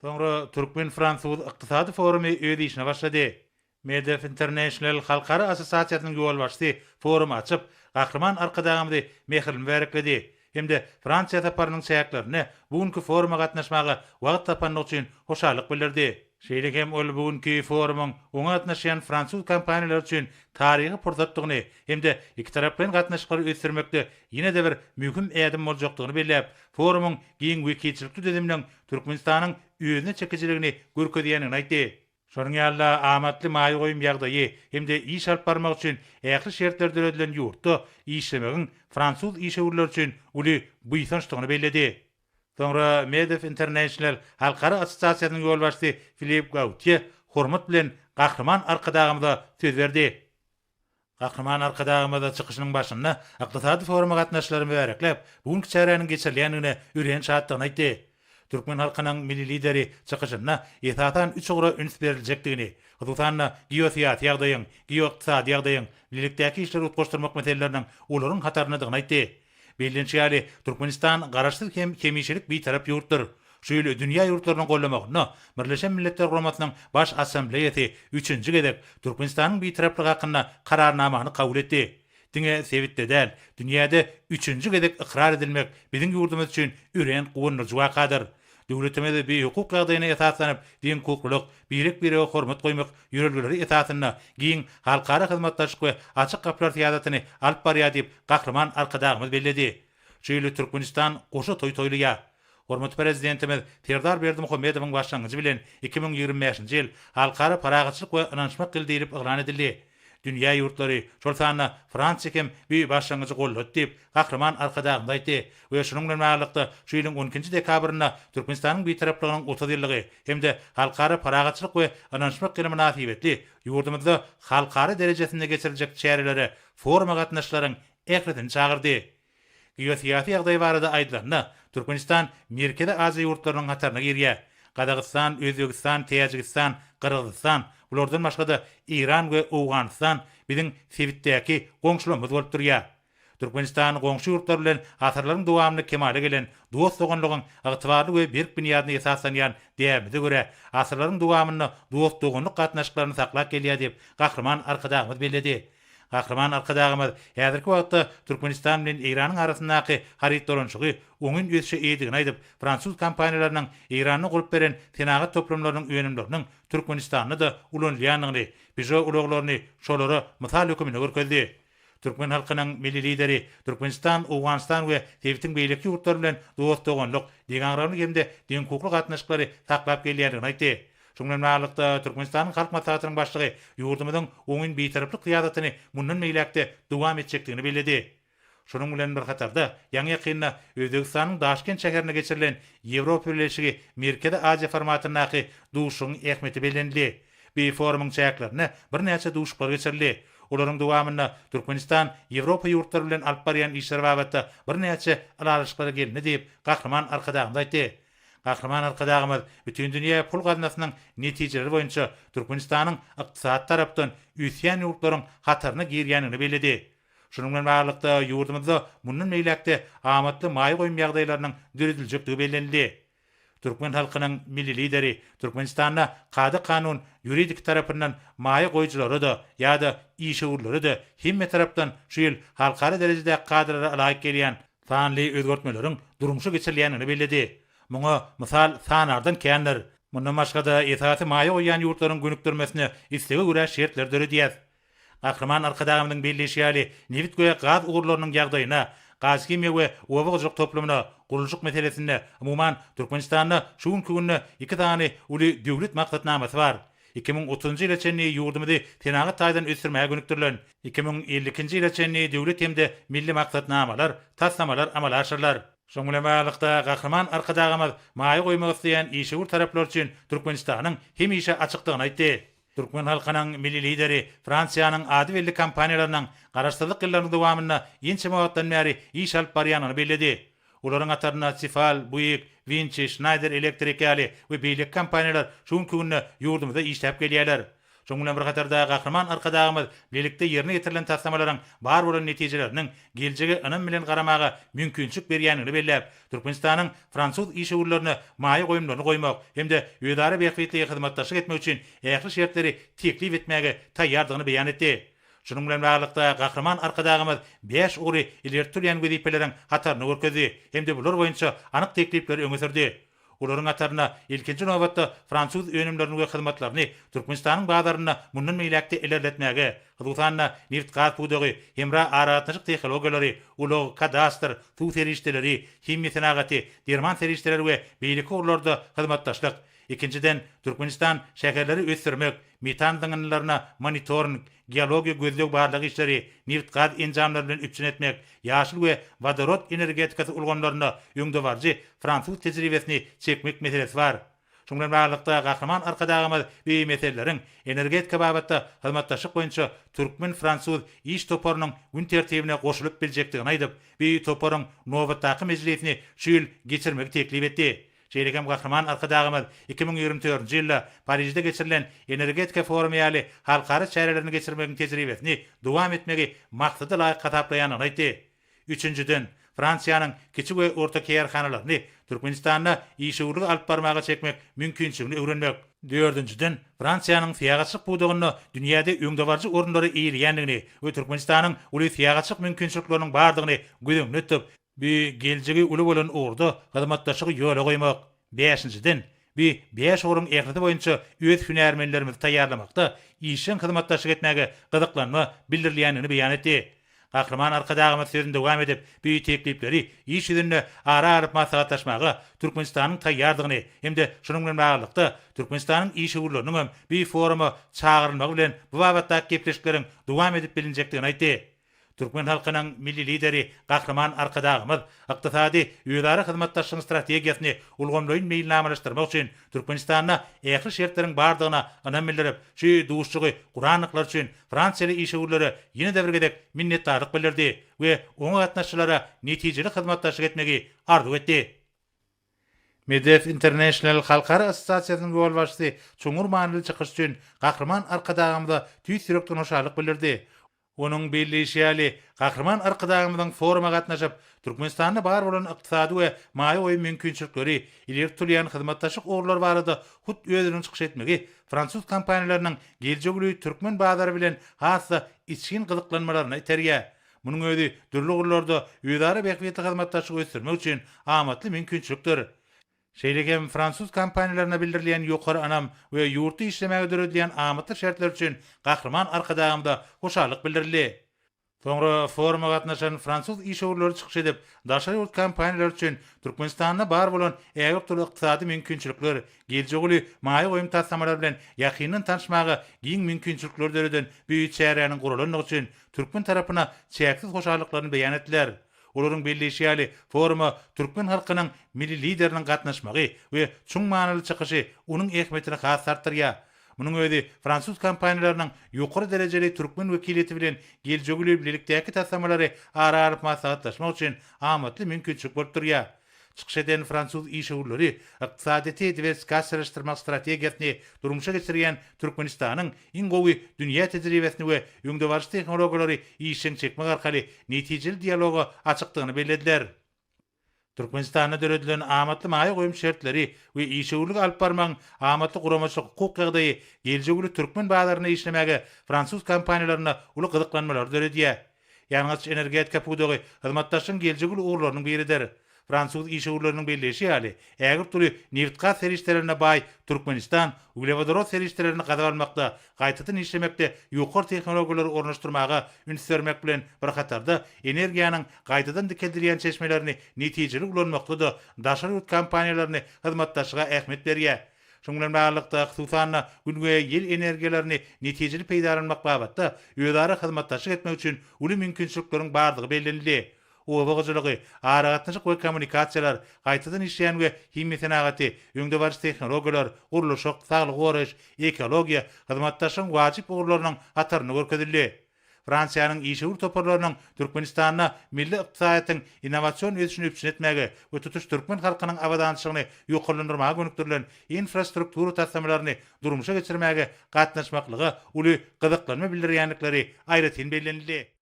Soňra türkmen-fransuz ykdysady forumy öz işine başlady. MEDEF International halkara assosiasiýasynyň ýolbaşçysy forumy açyp, Gahryman Arkadagymyzy mähirli mübärekledi hem-de Fransiýa saparynyň çäklerinde bu günki foruma gatnaşmaga wagt tapandygy üçin hoşallyk bildirdi. Şeýle hem ol bu günki forumyň oňa gatnaşýan fransuz kompaniýalary üçin taryhy pursatdygyny hem-de ikitaraplaýyn gatnaşyklary ösdürmekde ýene-de bir möhüm ädim boljakdygyny belläp, forumyň giň wekilçilikli düzüminiň Türkmenistanyň özüne çekijiligini görkezýändigini aýtdy. Şonuň ýaly-da, amatly maýa goýum ýagdaýy hem-de iş alyp barmak üçin ähli şertler döredilen ýurtda işlemegiň fransuz işewürleri üçin uly buýsançdygyny belledi. Soňra MEDEF International halkara assosiasiýasynyň ýolbaşçysy Filip Gautýe hormat bilen Gahryman Arkadagymyza söz berdi. Gahryman Arkadagymyz çykyşynyň başynda ykdysady foruma gatnaşyjylary mübärekläp, bu günki çäräniň geçirilýändigine örän şatdygyny aýtdy. Türkmen halkynyň Milli Lideri çykyşynda esasan üç ugra üns beriljekdigini, hususan-da, geosyýasy ýagdaýyň, geoykdysady ýagdaýyň, bilelikdäki işleri utgaşdyrmak meseleleriniň olaryň hataryndadygyny aýtdy. Bellenişi ýaly, Türkmenistan Garaşsyz hem hemişelik Bitarap ýurtdur. Şu ýyl dünýä ýurtlarynyň goldamagynda Birleşen Milletler Guramasynyň Baş Assambleýasy üçünji gezek Türkmenistanyň Bitaraplygy hakynda Kararnamany kabul etdi. Diňe sebitde däl, dünýäde üçünji gezek ykrar edilmek biziň ýurdumyz üçin örän guwandyryjy wakadyr. Döwletimiz bi hukuk ýagdaýyna esaslanyp, deňhukuklylyk, birek-birege hormat goýmak ýörelgeleri esasynda giň halkara hyzmatdaşlyk we açyk gapylar syýasatyny alyp barýar diýip, Gahryman Arkadagymyz belledi. Şu ýyl Türkmenistan goşa toý toýlaýar. Hormatly Prezidentimiz Serdar Berdimuhamedowyň başlangyjy bilen 2025-nji ýyl Halkara parahatçylyk we ynanyşmak ýyly diýlip yglan edildi. Dünýä ýurtlary, şol sanda Fransiýa hem bu başlangyjy goldady diýip, Gahryman Arkadagymyz aýtdy we şunuň bilen baglylykda, şu ýylyň on ikinji dekabrynda Türkmenistanyň Bitaraplygynyň 30 ýyllygy hem-de Halkara parahatçylyk we ynanyşmak ýyly mynasybetli ýurdumyzda halkara derejesinde geçiriljek çärelere, foruma gatnaşyjylaryň ählisini çagyrdy. Geosyýasy ýagdaý barada aýdylanda, Türkmenistan Merkezi Aziýa ýurtlarynyň hataryna girýär. Gazagystan, Özbegistan, Täjigistan, Gyrgyzystan, bulardan başga-da Eýran we Owganystan biziň sebitdäki goňşularymyz bolup durýar. Türkmenistan goňşy ýurtlar bilen asyrlaryň dowamynda kemala gelen dost-doganlygyň ygtybarly we berk binýadyna esaslanýan däbimize görä, asyrlaryň dowamynda dost-doganlyk gatnaşyklaryny saklap gelýär diýip, Gahryman Arkadagymyz belledi. Gahryman Arkadagymyz häzirki wagtda Türkmenistan bilen Eýranyň arasyndaky haryt dolanyşygy oňyn ösüşe eýedigini aýdyp, fransuz kompaniýalarynyň Eýranda gurup beren senagat toplumlarynyň önümleriniň Türkmenistanda-da ulanylýandygyny, Peugeot ulaglaryny şolara mysal höküminde görkezdi. Türkmen halkynyň Milli Lideri Türkmenistan, Owganystan we sebitiň beýleki ýurtlary bilen dost-doganlyk, deňagramly hem-de deňhukukly gatnaşyklary saklap gelýändigini aýtdy. Şunuň bilen baglylykda, Türkmenistanyň Halk Maslahatynyň Başlygy ýurdumyzyň oňyn Bitaraplyk syýasatyny mundan beýläk-de dowam etjekdigini belledi. Şunuň bilen bir hatarda, ýaňy-ýakynda Özbegistanyň Daşkent şäherinde geçirilen Ýewropa Bileleşigi, Merkezi Aziýa formatyndaky duşuşygyň ähmiýeti bellenildi. Bu forumyň çäklerinde birnäçe duşuşyklar geçirildi. Olaryň dowamynda Türkmenistan Ýewropa ýurtlary bilen alyp barýan işleri babatda birnäçe ylalaşyklara gelindi diýip, Gahryman Arkadagymyz aýtdy. Gahryman Arkadagymyz Bütindünýä pul gaznasynyň netijeleri boýunça Türkmenistanyň ykdysady tarapdan ösýän ýurtlaryň hataryna girýändigini belledi. Şunuň bilen baglylykda, ýurdumyzda mundan beýläk-de amatly maýa goýum ýagdaýlarynyň dörediljekdigi bellenildi. Türkmen halkynyň Milli Lideri Türkmenistanda kada-kanun ýuridik tarapyndan maýa goýujylara-da ýa-da işewürlere-de hemme tarapdan şu ýyl halkara derejedäki kadalara ylaýyk gelýän sanly özgertmeleriň durmuşa geçirilýändigini belledi. Muňa mysal sanardan kändir. Mundan başga-da, esasy maýa goýýan ýurtlaryň gönükdirmesine islege görä şertleri döredýäs. Gahryman Arkadagymyzyň belleýşi ýaly, nebit we gaz ugurlarynyň ýagdaýyna, gazhimiýa we oba hojalyk toplumyna, gurluşyk meselesinde, umuman, Türkmenistanda şu günki günde iki sany uly döwlet maksatnamasy bar. 2030-njy ýyla çenli ýurdumyzy senagat taýdan ösdürmäge gönükdirilen 2052-nji ýyla çenli döwlet hem-de milli maksatnamalar, taslamalar amala aşyrylar. Şonuň bilen baglylykda, Gahryman Arkadagymyz maýa goýmak isleýän işewür taraplar üçin Türkmenistanyň hemişe açykdygyny aýtdy. Türkmen halkynyň Milli Lideri Fransiýanyň ady belli kompaniýalarynyň Garaşsyzlyk ýyllarynyň dowamynda ençeme wagtdan bäri iş alyp barýandygyny belledi. Olaryň hatarynda Tefal, Buig, Vinci, Schneider Electric ýaly we beýleki kompaniýalar şu günki günde ýurdumyzda işläp gelýärler. Şonuň bilen bir hatarda Gahryman Arkadagymyz bilelikde ýerine ýetirilen taslamalaryň bar bolan netijeleriniň geljege ynam bilen garamaga mümkinçilik berýändigini belläp, Türkmenistanyň fransuz işewürlerine maýa goýumlaryny goýmak hem-de özara bähbitli hyzmatdaşlyk etmek üçin ähli şertleri teklip etmäge taýýardygyny beýan etdi. Şunuň bilen baglylykda, Gahryman Arkadagymyz bäş ugry ileri tutulýan wezipeleriň hataryny görkezdi hem-de bular boýunça anyk teklipleri öňe sürdi. Olaryň hatarynda, ilkinji nobatda, fransuz önümlerini we hyzmatlaryny Türkmenistanyň bazarynda mundan beýläk-de ilerletmäge, hususan-da, nebit-gaz pudagy, hemra aragatnaşyk tehnologiýalary, ulag, kadastr, suw serişdeleri, himiýa senagaty, derman serişdeleri we beýleki ugurlarda hyzmatdaşlyk, Ikinjiden, Türkmenistan şäherleri ösdürmek, metan zyňyndylaryna monitoring, geologiýa gözleg-barlag işleri, nebit-gaz enjamlary bilen üpjün etmek, ýaşyl we wodorod energetikasy ulgamlarynda öňdebaryjy fransuz tejribesini çekmek meselesi bar. Şunuň bilen baglylykda, Gahryman Arkadagymyz bu meseleleriň energetika babatda hyzmatdaşlyk boýunça türkmen-fransuz iş toparynyň gün tertibine goşulyp biljekdigini aýdyp, bu toparyň nobatdaky mejlisini şu ýyl geçirmegi teklip etdi. Şeýle hem Gahryman Arkadagymyz 2024-nji ýylda Parižde geçirilen Energetika forumy ýaly halkara çärelerini geçirmegiň tejribesini dowam etmegi maksada laýyk hasaplaýandygyny aýtdy. Üçünjiden, Fransiýanyň kiçi we orta kärhanalaryny Türkmenistanda işewürlik alyp barmaga çekmek mümkinçiligini öwrenmek. Dördünjiden, Fransiýanyň syýahatçylyk pudagynda dünýäde öňdebaryjy orunlary eýeleýändigini we Türkmenistanyň uly syýahatçylyk mümkinçilikleriniň bardygyny göz öňünde tutup, Bu geljegi uly bolan ugurda hyzmatdaşlygy ýola goýmak. Bäşinjiden, bu bäş ugruň ählisi boýunça öz hünärmenlerimizi taýýarlamakda işjeň hyzmatdaşlyk etmäge gyzyklanma bildirilýändigini beýan etdi. Gahryman Arkadagymyz sözüni dowam edip, bu teklipleri iş ýüzünde ara alyp maslahatlaşmaga Türkmenistanyň taýýardygyny hem-de şunuň bilen baglylykda, Türkmenistanyň işewürleriniň hem bu foruma çagyrylmagy bilen bu babatdaky gepleşikleriň dowam edip bilinjekdigini aýtdy. Türkmen halkynyň Milli Lideri Gahryman Arkadagymyz ykdysady özara hyzmatdaşlygyň strategiýasyny ulgamlaýyn meýilnamalaşdyrmak üçin Türkmenistanda ähli şertleriň bardygyna ynam bildirip, şu duşuşygy gurandyklary üçin fransiýaly işewürlere ýene-de bir gezek minnetdarlyk bildirdi we oňa gatnaşyjylara netijeli hyzmatdaşlyk etmegi arzuw etdi. MEDEF International halkara assosiasiýasynyň ýolbaşçysy çuňňur manyly çykyş üçin Gahryman Arkadagymyza tüýs ýürekden hoşallyk bildirdi. Onuň belleýşi ýaly, Gahryman Arkadagymyzyň foruma gatnaşyp, Türkmenistanda bar bolan ykdysady we maýa goýum mümkinçilikleri, ileri tutulýan hyzmatdaşlyk ugurlary barada hut özüniň çykyş etmegi fransuz kompaniýalarynyň geljegi uly türkmen bazary bilen has-da içgin gyzyklanmalaryna iterýär. Munuň özi dürli ugurlarda özara bähbitli hyzmatdaşlygy ösdürmek üçin amatly mümkinçilikdir. Şeýle hem fransuz kompaniýalaryna bildirilýän ýokary ynam we ýurtda işlemäge döredilýän amatly şertler üçin Gahryman Arkadagymyza hoşallyk bildirildi. Soňra foruma gatnaşan fransuz işewürleri çykyş edip, daşary ýurt kompaniýalary üçin Türkmenistanda bar bolan ägirt uly ykdysady mümkinçilikler, geljegi uly maýa goýum taslamalary bilen ýakyndan tanyşmaga giň mümkinçilikleri döreden bu çäräniň guralandygy üçin türkmen tarapyna çäksiz hoşallyklaryny beýan etdiler. Olaryň belleýşi ýaly, foruma türkmen halkynyň Milli Lideriniň gatnaşmagy we çuň manyly çykyşy onuň ähmiýetini has artdyrýar. Munuň özi fransuz kompaniýalarynyň ýokary derejeli türkmen wekiliýeti bilen geljegi uly bilelikdäki taslamalary ara alyp maslahatlaşmak üçin amatly mümkinçilik bolup durýar. Çykyş eden fransuz işewürleri ykdysadyýeti diwersifikasiýalaşdyrmak strategiýasyny durmuşa geçirýän Türkmenistanyň iň gowy dünýä tejribesini we öňdebaryjy tehnologiýalary işjeň çekmek arkaly netijeli dialoga açykdygyny bellediler. Türkmenistanda döredilen amatly maýa goýum şertleri we işewürlik alyp barmagyň amatly guramaçylyk-hukuk ýagdaýy geljegi uly türkmen bazarynda işlemäge fransuz kompaniýalarynda uly gyzyklanmalary döredýär. Ýangyç-energetika pudagy hyzmatdaşlygyň geljegi uly ugurlarynyň biridir. Fransuz işewürleriniň belleýşi ýaly, ägirt uly nebit-gaz serişdelerine baý Türkmenistan uglewodorod serişdelerini gazyp almakda, gaýtadan işlemekde ýokary tehnologiýalary ornaşdyrmaga üns bermek bilen bir hatarda, energiýanyň gaýtadan dikeldilýän çeşmelerini netijeli ulanmakda-da daşary ýurt kompaniýalaryny hyzmatdaşlyga ähmiýet berýär. Şunuň bilen baglylykda, hususan-da, Gün we ýel energiýalaryny netijeli peýdalanmak babatda özara hyzmatdaşlyk etmek üçin uly mümkinçilikleriň bardygy bellenildi. Oba hojalygy, aragatnaşyk we kommunikasiýalar, gaýtadan işleýän we himiýa senagaty, öňdebaryjy tehnologiýalar, gurluşyk, saglygy goraýyş, ekologiýa hyzmatdaşlygyň wajyp ugurlarynyň hatarynda görkezildi. Fransiýanyň işewür toparlarynyň Türkmenistanda milli ykdysadyýetiň innowasion ösüşini üpjün etmäge we tutuş türkmen halkynyň abadançylygyny ýokarlandyrmaga gönükdirilen infrastruktura taslamalaryny durmuşa geçirmäge gatnaşmaklyga uly gyzyklanma bildirýändikleri aýratyn bellenildi.